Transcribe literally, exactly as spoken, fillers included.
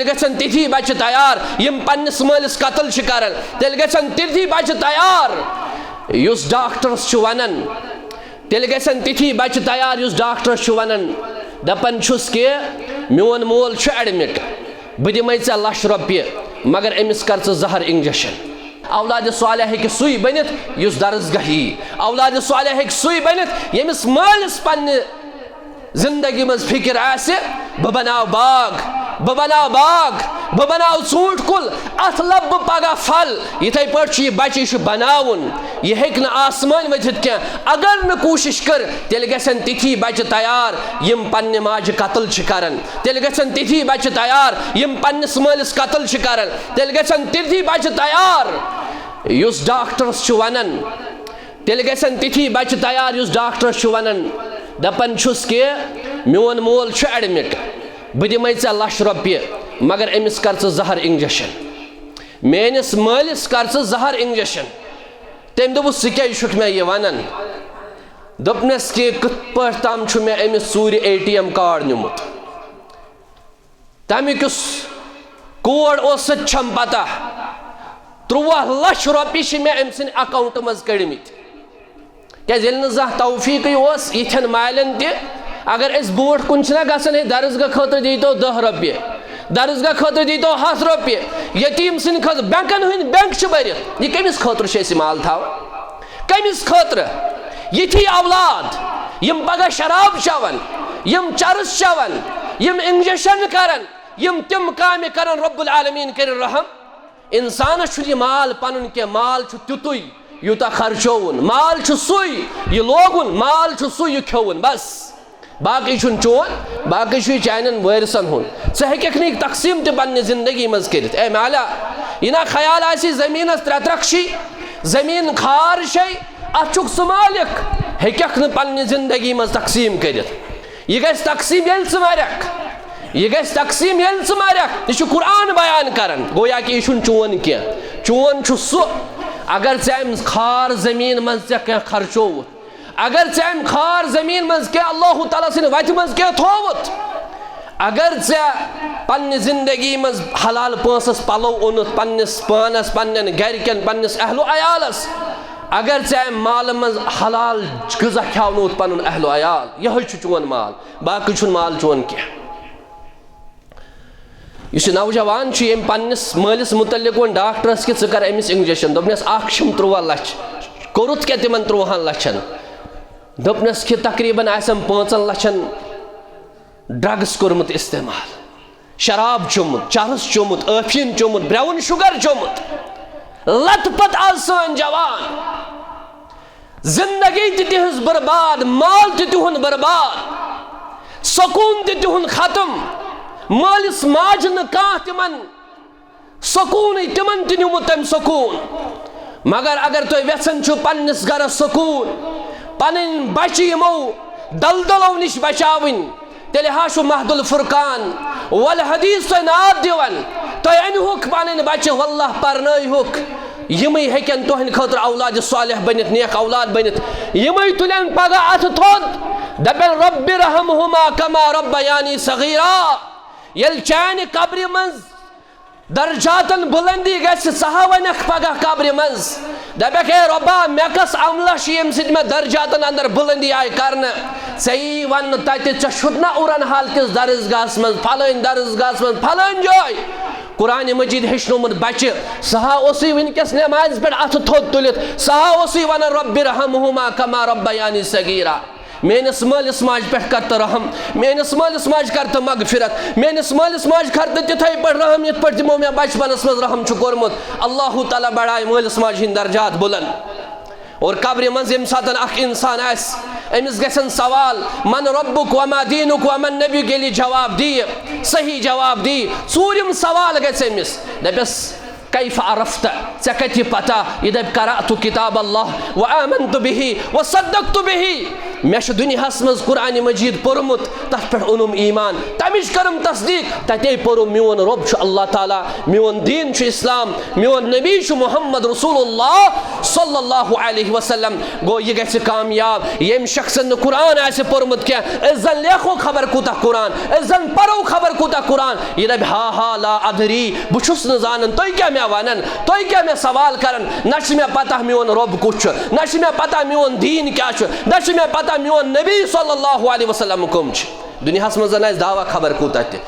تیٚلہِ گژھن تِتھی بچہِ تیار، یِم پننِس مٲلِس قتل چھِ کران۔ تیٚلہِ گژھن تِتھی بچہِ تیار، یُس ڈاکٹرس چھُ ونان۔ تیٚلہِ گژھن تِتھی بچہِ تیار، یُس ڈاکٹرس چھُ ونان، دپان چھُس کہِ میون مول چھُ admit، بہٕ دِمے ژےٚ لچھ رۄپیہِ، مگر أمِس کر ژٕ زہر injection۔ اولاد صالح ہیٚکہِ سُے بٔنِتھ، یُس درسگاہ یی۔ اولاد صالح ہیٚکہِ سُے بٔنِتھ، ییٚمِس مٲلِس پننہِ زندگی منٛز فکر آسہِ، بہٕ بناو باغ، بہٕ بناو باغ، بہٕ بناو ژوٗنٛٹھۍ کُل، اتھ لبہٕ بہٕ پگاہ پھل۔ یِتھے پٲٹھۍ چھُ یہِ بچہِ، یہِ چھُ بناوُن، یہِ ہیٚکہِ نہٕ آسمان ؤتھِتھ کینٛہہ۔ اگر نہٕ کوٗشش کٔر، تیٚلہِ گژھن تِتھی بچہِ تیار، یِم پننہِ ماجہِ قتل چھِ کران۔ تیٚلہِ گژھن تِتھی بچہِ تیار، یِم پننِس مٲلِس قتل چھِ کران۔ تیٚلہِ گژھن تِتھی بچہِ تیار، یُس ڈاکٹرس چھُ ونان۔ تیٚلہِ گژھن تِتھی بچہِ تیار، یُس ڈاکٹرس چھُ ونان، دپان چھُس کہِ میون مول چھُ admit، بہٕ دِمے ژےٚ لچھ رۄپیہِ، مگر أمِس کر ژٕ زہر injection۔ میٲنِس مٲلِس کر ژٕ زہر injection۔ تٔمۍ دوٚپُس، ژٕ کیازِ چھُکھ مےٚ یہِ ونان؟ دوٚپنس کہِ کِتھ پٲٹھۍ تام چھُ مےٚ أمِس ژوٗرِ ATM card نیومُت۔ تَمیُک یُس code اوس، سُہ تہِ چھَم پَتہ۔ تُرٛواہ لَچھ رۄپیہِ چھِ مےٚ أمۍ سٕنٛدِ account منٛز کٔڑمٕتۍ۔ کیٛازِ ییٚلہِ نہٕ زانٛہہ توفیٖقٕے اوس یِتھٮ۪ن مالٮ۪ن تہِ، اگر أسۍ برٛونٛٹھ کُن چھِنہ گژھان، ہے، درسگاہ خٲطرٕ دیٖتو دَہ رۄپیہِ، درسگاہ خٲطرٕ دیٖتو ہَتھ رۄپیہِ، یتیٖم سٕنٛدِ خٲطرٕ، بینکن ہٕنٛدۍ بینک چھِ بٔرِتھ، یہِ کٔمِس خٲطرٕ چھِ أسۍ یہِ مال تھاوان؟ کٔمِس خٲطرٕ؟ یِتھی اولاد، یِم پگاہ شراب چٮ۪ون، یِم چرس چٮ۪ون، یِم injection کرن، یِم تِم کامہِ کرن، رب العالمین کٔرِن رحم۔ انسانس چھُنہٕ یہِ مال پنُن کینٛہہ، مال چھُ تیُتُے یوٗتاہ خرچووُن، مال چھُ سُے یہِ لوگُن، مال چھُ سُے یہِ کھیوٚوُن، بس۔ باقٕے چھُنہٕ چون، باقٕے چھُ یہِ چانٮ۪ن وٲرثن ہُنٛد۔ ژٕ ہیٚکَکھ نہٕ یہِ تقسیٖم تہِ پننہِ زندگی منٛز کٔرِتھ۔ اے مےٚ علیٰ، یہِ نا خیال آسی زٔمیٖنَس ترٛےٚ ترٛکھ چھی، زٔمیٖن خار چھے، اَتھ چھُکھ ژٕ مٲلِک، ہیٚکَکھ نہٕ پننہِ زندگی منٛز تقسیٖم کٔرِتھ۔ یہِ گژھِ تقسیٖم ییٚلہِ ژٕ مرَکھ، یہِ گژھِ تقسیٖم ییٚلہِ ژٕ مرَکھ۔ یہِ چھُ قرآن بیان کران، گویا کہِ یہِ چھُنہٕ چون کینٛہہ۔ چون چھُ سُہ، اگر ژےٚ اَمہِ خار زٔمیٖن منٛز ژےٚ کینٛہہ خرچووُتھ، اگر ژےٚ امہِ خار زمین منٛز کینٛہہ اللہ تعالیٰ سٕنٛدِ وتہِ منٛز کینٛہہ تھووُتھ، اگر ژےٚ پننہِ زندگی منٛز حلال پونٛسس پلو اوٚنُتھ پننِس پانس، پننٮ۪ن گرِکٮ۪ن، پننِس اہل و عیالس، اگر ژےٚ امہِ مالہٕ منٛز حلال غذا کھیاونووُتھ پنُن اہل و عیال، یِہوٚے چھُ چون مال، باقٕے چھُنہٕ مال چون کینٛہہ۔ یُس یہِ نوجوان چھُ، ییٚمۍ پننِس مٲلِس مُتعلِق ووٚن ڈاکٹرس کہِ ژٕ کر أمِس injection، دوٚپنس، اکھ چھِم تُرٛواہ لچھ، کوٚرُتھ کیٛاہ تِمن تُرٛواہن لچھن؟ دوٚپنس کہِ تقریباً آسٮ۪م پانٛژن لچھن drugs کوٚرمُت استعمال، شراب چوٚمُت، چرس چوٚمُت، ٲفیٖن چوٚمُت، brown sugar چوٚمُت۔ لت پت آز سٲنۍ جوان، زندگی تہِ تِہنٛز برباد، مال تہِ تِہُنٛد برباد، سکوٗن تہِ تِہُنٛد ختم۔ مٲلِس ماجہِ نہٕ کانٛہہ تِمن سکوٗنٕے، تِمن تہِ نیوٗمُت تٔمۍ سکوٗن۔ مگر اگر تُہۍ یژھان چھِو پننِس گرس سکوٗن، پنٕنۍ بچہِ یِمو دلدلو نِش بچاوٕنۍ، تیٚلہِ ہا چھُ مہد الفرقان والحدیث تۄہہِ ناد دِوان۔ تۄہہِ أنۍہُکھ پنٕنۍ بچہِ، واللہ پرنٲیہُکھ۔ یِمٕے ہیٚکن تُہنٛدِ خٲطرٕ اولاد صالح بٔنِتھ، نیک اولاد بٔنِتھ۔ یِمٕے تُلن پگاہ اتھٕ تھوٚد، دپن، رب ارحمہما کما ربیانی صغیرا۔ ییٚلہِ چانہِ قبرِ منٛز درجاتن بلندی گژھِ، سہا ونکھ پگاہ قبرِ منٛز، دپکھ، اے رۄبا، مےٚ کس عملس چھِ ییٚمہِ سۭتۍ مےٚ درجاتن اندر بلندی آیہِ کرنہٕ؟ ژےٚ یی وننہٕ تتہِ، ژےٚ چھُتھ نہ اُرن حال کِس درسگاہس منٛز، پھلٲنۍ درسگاہس منٛز، پھلٲنۍ جایہِ قرآن مجید ہیٚچھنومُت بچہِ؟ سہا اوسُے وٕنکیٚس نمازِ پٮ۪ٹھ اتھٕ تھوٚد تُلِتھ، سہا اوسُے ونان، رب ارحمہما کما ربیانی صغیرا۔ میٲنِس مٲلِس ماجہِ پٮ۪ٹھ کر تہٕ رحم، میٲنِس مٲلِس ماجہِ کر تہٕ مغفرت، میٲنِس مٲلِس ماجہِ کر تہٕ تِتھے پٲٹھۍ رحم، یِتھ پٲٹھۍ تِمو مےٚ بچپنس منٛز رحم چھُ کوٚرمُت۔ اللہ تعالیٰ بڑایہِ مٲلِس ماجہِ ہٕنٛدۍ درجات بُلند۔ اور قبرِ منٛز ییٚمہِ ساتہٕ اکھ انسان آسہِ، أمِس گژھن سوال، من ربک وما دینک ومن نبیک، ییٚلہِ یہِ جواب دِیہِ، صحیح جواب دِیہِ، ژوٗرِم سوال گژھِ أمِس، دپٮ۪س، کیف عرفت؟ ژےٚ کتہِ یہِ پتہ؟ یہِ دپہِ قرأت کتاب اللہ و آمنت بہ و صدقت بہ۔ مےٚ چھُ دُنیاہس منٛز قرآن مجید پوٚرمُت، تتھ پٮ۪ٹھ اوٚنُم ایمان، تمِچ کٔرٕم تصدیق، تتے پوٚرُم میون رۄب چھُ اللہ تعالیٰ، میون دین چھُ اسلام، میون نبی چھُ محمد رسول اللہ صلی اللہ علیہ وسلم۔ گوٚو، یہِ گژھِ کامیاب۔ ییٚمہِ شخصن نہٕ قرآن آسہِ پوٚرمُت کینٛہہ، أسۍ زن لیکھو خبر کوٗتاہ قرآن، أسۍ زن پرو خبر کوٗتاہ قرآن، یہِ دپہِ، ہا ہا لا ادری، بہٕ چھُس نہٕ زانان، تُہۍ کیٛاہ مےٚ ونان، تُہۍ کیٛاہ مےٚ سوال کران؟ نہ چھِ مےٚ پتہ میون رۄب کُس چھُ، نہ چھِ مےٚ پتہ میون دین کیٛاہ چھُ، نہ چھِ مےٚ پتہ میون نبی صلی اللہ علیہ وسلم کٕم چھِ۔ دُنیاہس منٛز زن آسہِ دعویٰ خبر کوٗتاہ تہِ،